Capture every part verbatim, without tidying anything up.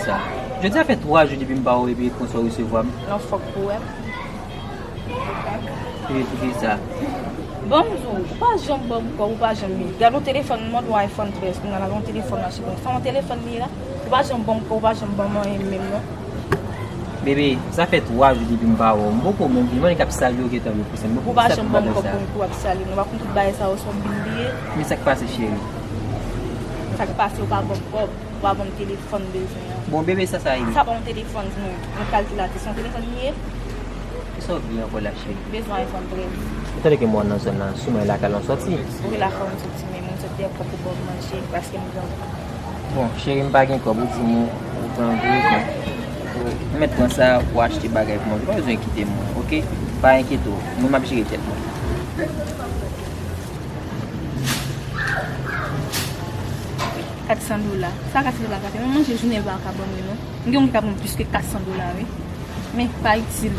Sa. Jodi a fè twa jou depi m pa wè w epi konsa w resevwa m. Non, fòk ou wè m. Epi poukisa? Ban m di w, ou pa janm ban m kòb, ou pa janm ye. Gade yon telefòn, m mande w iPhone trèz, kounye a la, yon telefòn mache konsa. Sa yon telefòn li ye la? Ou pa janm ban m kòb, ou pa janm ban m anyen menm non. Bebe, sa fè twa jou depi m pa wè w. M poko, m gen moun k ap salye w gentan vin pou sa. M poko. Ou pa janm ban m kòb pou m tou ap salye m. Ou pa konn tout bagay sa yo se yon bil li ye. Men sa k pase, cheri? Sa k pase, ou pa ban m kòb. Ou pa ban m telefòn m bezwen an. Bon, bebe, sa, sa ye? Sa pa yon telefòn, non. Yon kalkilatris, se yon telefòn li ye? Kisa w di ankò la, cheri? Bezwen iPhone trèz. Ou tande ke m wè w nan zòn nan, siman e lakay la w sòti. Wi, lakay mwen soti, men mwen soti dèyè pòt pou ba w manje, paske m gen. Bon, cheri, m pa gen kòb, ou di m ou pran gwo, bon. Ou mèt pran sa, ou achte bagay pou manje. Pa bezwen kite m, oke? Pa enkyete w, mwen m ap jere tèt mwen. Kat san dola. Sa kat san dola ka fè? Mwen manje jounen pa ka ban mwen non. M gen moun ki ka ban mwen plis ke kat san dola, wi. Men, pa itil.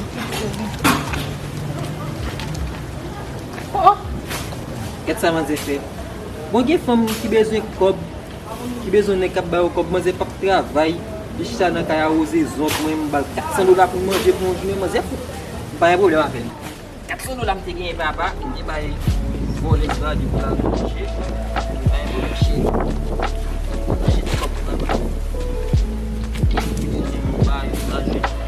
Oh, oh. Gad sa manzè fè. Bon, gen fanm ki bezwen kòb, ki bezwen nèg k ap ba yo kòb, manzè p ap travay. Li chita nan kay a woze zòt, mwen m ba l kat san dola pou l manje pou yon jounen, manzè fou. M pa gen pwoblèm avè l. Kat san dola m te genyen papa, m te bay vòlè sa depi l al manje. M bay vòlè cheri. Manje ti kòb pou papa. Ki bezwen m bay lajan.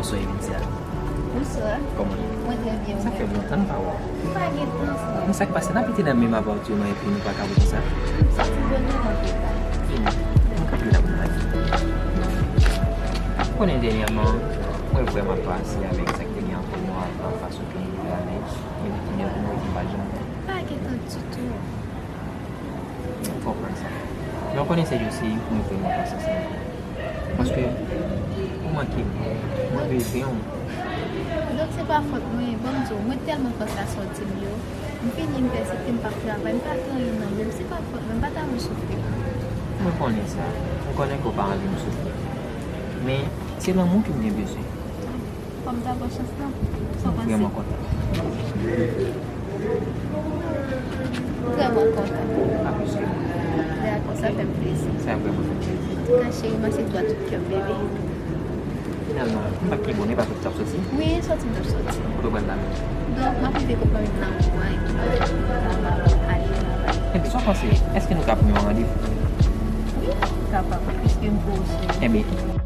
Bonswa, Evensia. Bonswa. Kòman w ye? Mwen trè byen, ou menm? Sa fè lontan m pa wè w. M pa gen tan, frè. Men sa k pase, n ap rete nan menm apatiman epi nou pa ka wè konsa? M soti bò nan anpil tan. Mwen kanpe la pou m pale. Ou konnen dènyèman, mwen vrèman pase avèk sa k te gen ant nou avan, fason ke nou te ale, men depi lè pou mwen, m pa janm. Pa gen tan ditou. Mwen konprann sa. Men w konnen, Sèjyo, se ou mwen vrèman panse sa. Paske ou manke m. Mwen bezwen w. Donk, se pa fòt mwen. Ban m di w, mwen tèlman panse a sòti m yo. M vini, m pèsepte, m p ap travay, m pa gen anyen nan men m. Se pa fòt mwen, m pa ta vle w soufri. Mwen konnen sa. Mwen konnen ke w pa anvi m soufri. Men, se lanmou ke m gen bezwen. Fò m ta ba w chans lan. Sa w panse? Mwen vrèman kontan. Mwen vrèman kontan. Pa plis ke mwen. Dakò, sa fè m plezi. Sa vrèman fè m plezi. Antouka, cheri, m se twa tout kè m, bebe. Finalman, m pa t gen bonè, pa sot t ap soti? Wi, soti m t ap soti. Kote w pral la menm? Donk, m ap rive kot manmi m nan kou a, epi m ap ale travay. Epi sa w panse, èske nou ka pran yon randevou? Wi, nou kapab, piske m pwoche. Enben,